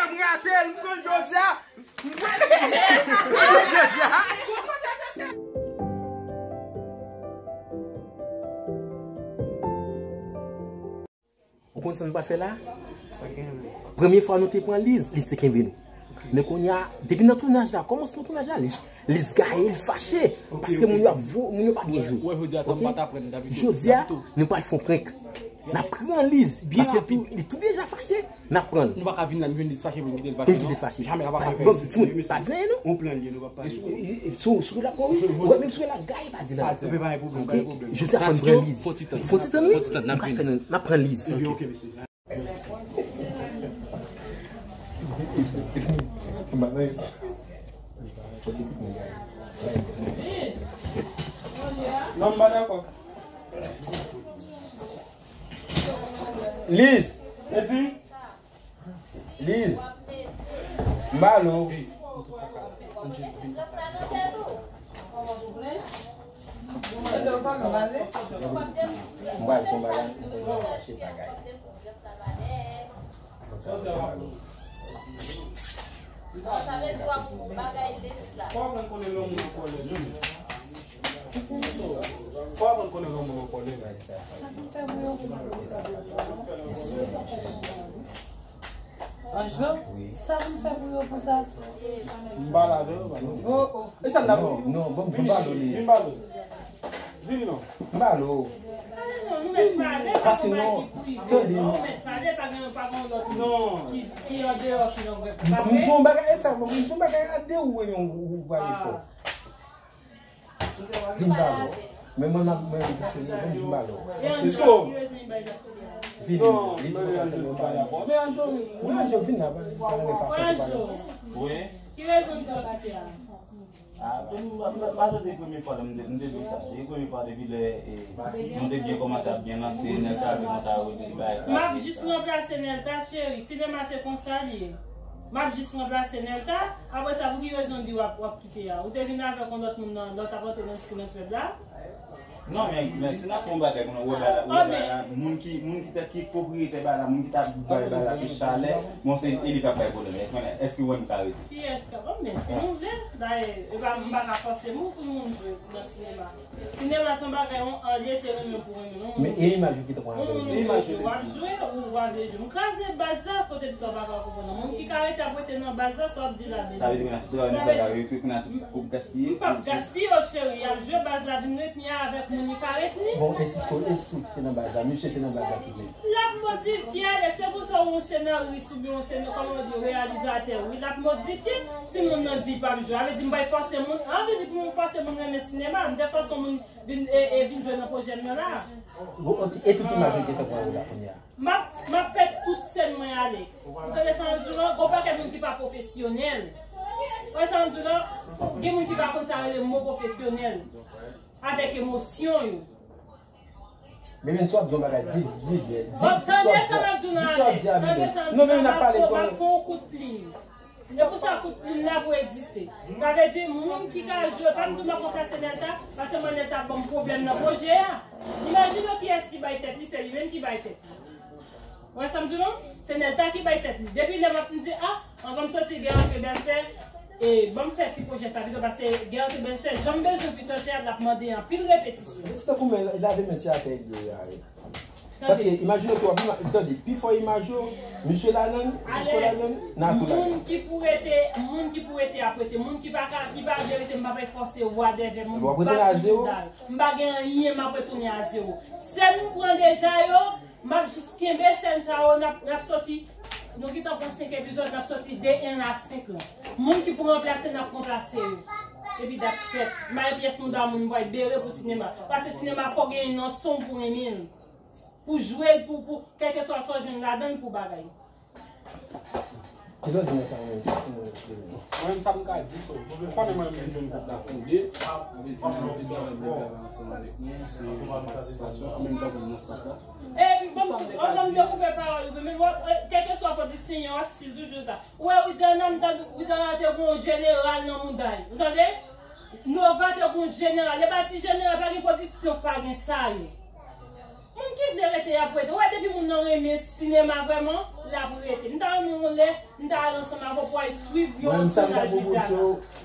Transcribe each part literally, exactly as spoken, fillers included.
M rate l, m pran l jodi a. M pran l jodi a. Ou konn sa nou pa fè la? Sa gen menm. Premye fwa nou te pran Liz, Liz te kenbe nou. Men kounye a, depi nan tounaj la, kòmansman tounaj la, Liz, Liz gaye, l fache. Ok, paske ok. Moun yo ap vo-, moun yo pa byen jwe. Wè, jodi a, tanm pa t aprann, David. Jodi a, nou pral fè yon prank. N ap pran Liz, paske tou, li tou deja fache, n ap pran l. Nou pa ka vin la, nou jwenn Liz fache, pou n kite l fache, non? Pou n kite l fache. Jamè, sa pa ka fèt. Bon, timoun, pa di anyen, non? On plan li ye, nou pa pale. Sou, sou, sou la, pa di anyen, non? Ou wè, menm si w la gaye, pa di l. Pa di anyen. Pa gen pwoblèm, pa gen pwoblèm. Jodi a, fò n pran Liz. Fò ti tann. Fò ti tann, wi. Fò ti tann, n ap vini. N ap pran Liz. Ebyen, ok, mesye. Non, m pa dakò. Liz! Edi! Liz! M ba l ou. M ba l son bagay. Fò aprann konnen lè yon moun an kòlè, wi. Fò aprann konnen lè yon moun an kòlè. Anjlo, sa pou m fè pou yo pou sa? M pale avè w, pale. Oh, oh. E sa n ap... Non, non, bon, m pale li. Vin pale. Vin non. M pale w. Ale non, nou mèt pale, pa gon bagay ki prive, non, nou mèt pale, pa gen, pa gen lòt moun ki, ki andeyò ki nan gwèp. M di yon bagay, e sa, m di yon bagay a de ou, e yon ou, ou pale fò. Vin ba lò. Men mwen ap mwen vin serye, vin vin ba lò. Sisko. Vin. Non, men Anjou pa dakò. Men Anjou, men Anjou vin la, pa pa pa pa. Wi. Ki rezon sa w kite a? Ah, m pa tande premye fwa m te di w sa. Se premye fwa depi lè nou te byen kòmanse ap byen lanse, Nelta te konsa rele bay. M ap jis ranplase Nelta, cheri. Sinema se konsa l ye. M ap jis ranplase Nelta. Apre sa, pou ki rezon w di w ap, w ap kite a? Ou te vin avèk yon lòt moun nan, lè w t ap antre nan Disneyland Club la? Non, men, men si n ap fè yon bagay, konnen ou wè bagay la, ou wè bagay la, moun ki, moun ki ta, ki pwopriyetè bagay la, moun ki ta bay bagay la plis chalè, bon, se, e li k ap bay pwoblèm. E konnen, èske w wè m ka rete? Kiyès k ap, bon, men si nou vle, dayè, e pa, m pa ka fòse moun pou moun jwe nan sinema. Sinema se yon bagay, yon, an lye, se renmen pou renmen, non? Men e imaj yo ki t ap wè. Yon moun ou vle jwe, w ap jwe, ou pa vle jwe. M kraze baz la, kote pita w pa ka konprann. Moun ki ka rete ap rete nan baz la, sa w ap di la, bebe. Sa vle di kounye a tout travay nou fè la, yo tout kounye a tout koup gaspiye. M p ap gaspiye yo, cheri. Y ap jwe baz la, vin retni a avèk moun li ka retni. Bon, e si so, e si sou ki te nan baz la, misye te nan baz la tout menm. L ap modifye l, e se pou sa w yon senaris oubyen yon sena-, kòman yo di, reyalizatè, wi, l ap modifye. Si moun nan di l p ap jwe, sa vle di m bay fòse moun, an vle di pou m fòse moun renmen sinema, m te fòse yon moun vin, e, e vin jwe nan pwojè m nan la. Bon, ok, e tout imaj yo gentan pran yo la kounye a. M ap, m ap fè tout sèn mwen, Alex. Ou tande sa m ap di w lan? Gon pakèt moun ki pa pwofesyonèl. Ou wè sa m ap di w lan? Gen moun ki pa konn sa rele mo pwofesyonèl. Avèk emosyon yo. Men menm si w ap di yon bagay, di, di, di, di, di sa w ap di a. Di sa w ap di a, bebe. Non, men n ap pale. M ap fè yon kout plim. Se pou sa kout plim la pou egziste. Sa vle di, moun ki ka jwe, pa m di w m ap ranplase Nelta, paske mwen Nelta ap ban m pwoblèm nan pwojè a. Imajine w kiyès ki bay tèt li, se li menm ki bay tèt li. Ou wè sa m di w lan? Se Nelta ki bay tèt li. Depi lè m ap di, a, anvan m soti Guerre entre belles-sœurs, e, ban m fè ti pwojè sa pito, paske Guerre entre belles-sœurs, jan m bezwen pou sòti a, l ap mande anpil repetisyon. Se tankou men, lave men se atè l ye a. Paske imajine w tou, w ap ima-, tande, pifò imaj yo, misye ladann, Sisko ladann, Natou ladann. Moun ki pou rete, moun ki pou rete ap rete, moun ki pa ka, ki pa vle rete, m pa pral fòse w a dèvè moun. W ap rete a zewo. M pa gen anyen, m ap retounen a zewo. Sèn m pran deja yo, m ap jis kenbe sèn sa yo, n ap, n ap soti, nou gentan pran senk epizòd, n ap soti de en a senk lan. Moun ki pou ranplase, n ap ranplase yo. Epi dat fèt. M pa gen pyès mouda moun, m pral bere pou sinema. Paske sinema fò gen yon nan son pou renmen l. Pou jwe l, pou, pou, kèlkeswa sa w jwenn ladan l pou bagay. Kisa w di nan sa w menm? Mwen menm sa m ka di, so, ou konnen mwen menm m jwenn gwoup la fonde, sa vle di mwen se travay m ap travay ansanm avèk nou, se yon patisipasyon, an menm tan pou nan staff la. E, bon, anvan m dekoupe pawòl ou, men, kèlkeswa pwodiksyon an, w ap stil toujou sa. Ou wè, Widiana, m tande, Widiana te gon jeneral nan mouda l. Ou tande? Nova te gon jeneral. E pa ti jeneral, pa gen pwodiksyon, pa gen sa yo. Moun ki vle rete, y ap rete. Ou wè, depi moun nan renmen sinema vrèman, l ap rete. M ta renmen yon lè, m ta al ansanm avè w pou w al swiv yon tounaj Vidya la. Mwen, sa m ta pwopoze w,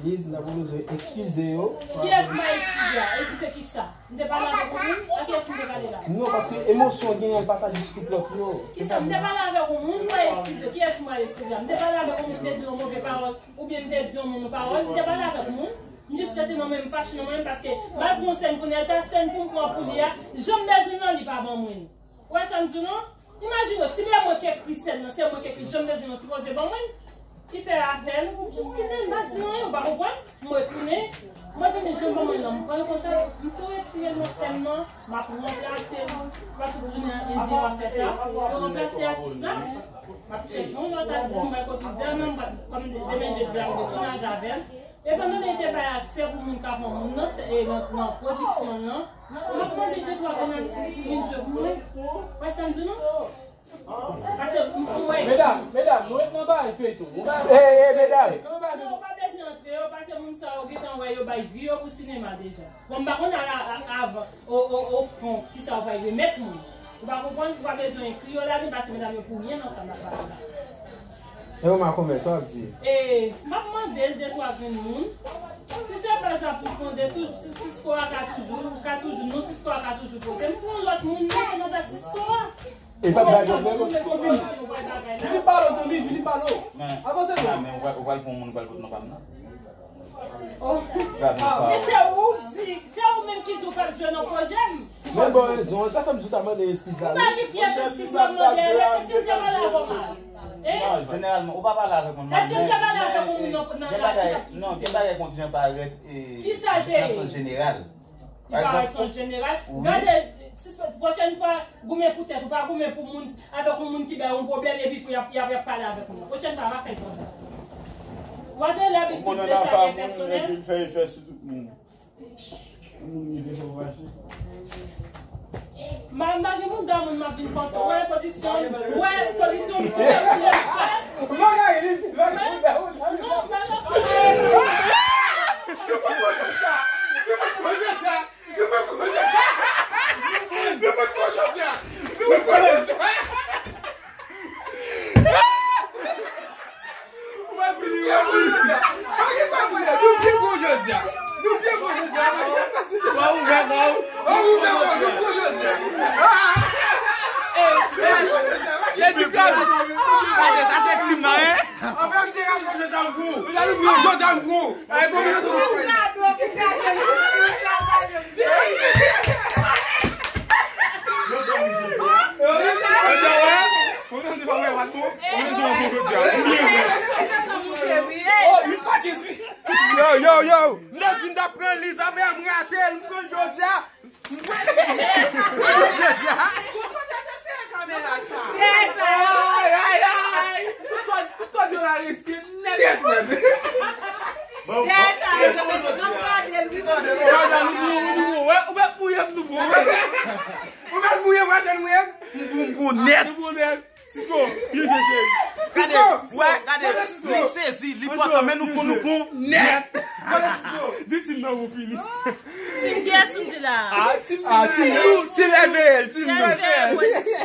Liz, m ta pwopoze w eskize yo. Kiyès m al eskize a? Eskize kisa? M te pale avèk yon moun? A kiyès m te pale la? Non, paske emosyon genyen, l pa ta jis tout lòt yo. Kisa? M te pale avèk yon moun, mwen eskize. Kiyès m al eskize a? M te pale avèk yon moun, m te di yon move pawòl, oubyen m te di yon moun yon pawòl, m te pale avèk moun. M jis rete nan men m, fache nan men m, paske m al pran yon sèn pou Nèlta, sèn pou m pran pou li a, jan m bezwen nan, li pa ban mwen. Ou wè sa m di w lan? Imajine w, si lè mwen k ekri sèn nan, se mwen k ekri jan m bezwen nan, sipoze ban mwen. Li fè afè l, m jis kite l, m pa di l anyen, ou pa konprann? M retounen, mwen tande jan l ban mwen nan, m pran l konsa, m tou retire l nan sèn nan, m ap ranplase l. Pa tout jounen endyen w ap fè sa. Yo ranplase atis la, m ap chèche yon lòt atis, m wè kote l di a non, m pa, kòm demen jedi a, m gen tounaj avè l. E pandan li te bay aksè pou moun ka pran moun nan, se, e nan, nan pwodiksyon l lan, m ap mande de twa grenn atis pou vin jwe pou mwen. Wè sa m di nou? Paske m, m wè. Medam, medam, nou ret nan bagay feyton. Nou pa, eh, eh, medam. Kanpe bagay feyton. Non, ou pa bezwen antre yo, paske moun sa yo gentan wè yo bay vi yo pou sinema deja. Bon, m pa konn a, a, a, avan, o, o, o fon, kisa yo pral remèt moun. Ou pa konprann, ou pa bezwen enkli yo ladan, paske medam yo pou ryen nan sa m ap pale la. E ou makomè, sa w ap di? E, m ap mande l de twa grenn moun. Si se baz la pou fonde, toujou, si, Sisko a ka toujou, ou ka toujou, non, Sisko a ka toujou pote. M pran lòt moun, non, nan baz Sisko a. E pa baz la menm. Vini palo, zanmi, vini palo. Avanse non. Men ou pral, ou pral pran moun, ou pral pote nan pa m nan. Oh. Men se ou k di, se ou menm ki di w p ap jwe nan pwojè m. Mwen bon rezon, sa fè m di w ta mande eskiz la. M pa gen pyès eskiz mwen mande, èske m te pale avè w mal? Hein? Non, jeneralman, ou pa pale avèk mwen mal, men, men, eh, gen bagay, non, gen bagay kontijan parèt, eh, nan sans jeneral. Li parèt sans jeneral. Gade, sispann, pwochèn fwa, goumen pou tèt ou, pa goumen pou moun, avèk yon moun ki bay yon pwoblèm, epi pou y ap, y ap, y ap pale avèk moun. Pwochèn fwa, pa fè l konsa. Ou wè de lè Bib tou vle sa gen pèsonèl. Epi l fè efè sou tout moun. Moun ki te fè w fache. M pa, m pa gen moun dan moun m ap vin fòse. Ou wè pwodiksyon, ou wè pwodiksyon, m konnen moun yo fè. Ou pa ka ri, li di, pa gen moun dan moun. Non, pa nan. Ou pa fini, ou pa fini. Ou pa fini. Nou byen bon jodi a. Nou byen bon jodi a. Ou pa ouvè kò w. Ou ouvè kò w, nou bon jodi a. Gade, sa se tim nan, hein? Anben, m te rakonte sa m pou ou. Jodi a m pou ou. Ay, bon, bon, bon. Yo, yo, yo. M te di m t ap pran li, sa fè m rate l, m pran l jodi a. Jodi a. Ay, ay, ay. Tout sòt, tout sòt yo la reste nèt. Nèt, nèt. Bon, bon. Jodi a, nou bon, nou bon. Wè, ou mèt mouye m, nou bon. Ou mèt mouye m, ou mèt mouye m. M bon, m bon nèt. Nou bon nèt. Sisko, byen jwe, cheri. Sisko, wè, gade, li sezi, li pran tan, men nou pon, nou pon nèt. Di tim nan pou fini. Tim kiyès ou di la? Ah, tim, ah, tim, tim F B L, tim nou. F B L pwodiksyon.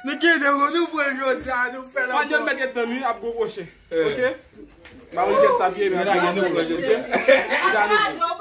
Nou gen de nou pran jodi a, nou fè la. Pa janm mèt gen tan nou ap gwo pwochè. Ok? Ba yon jès la byen, men. Deja nou pran jodi a. Deja nou pran.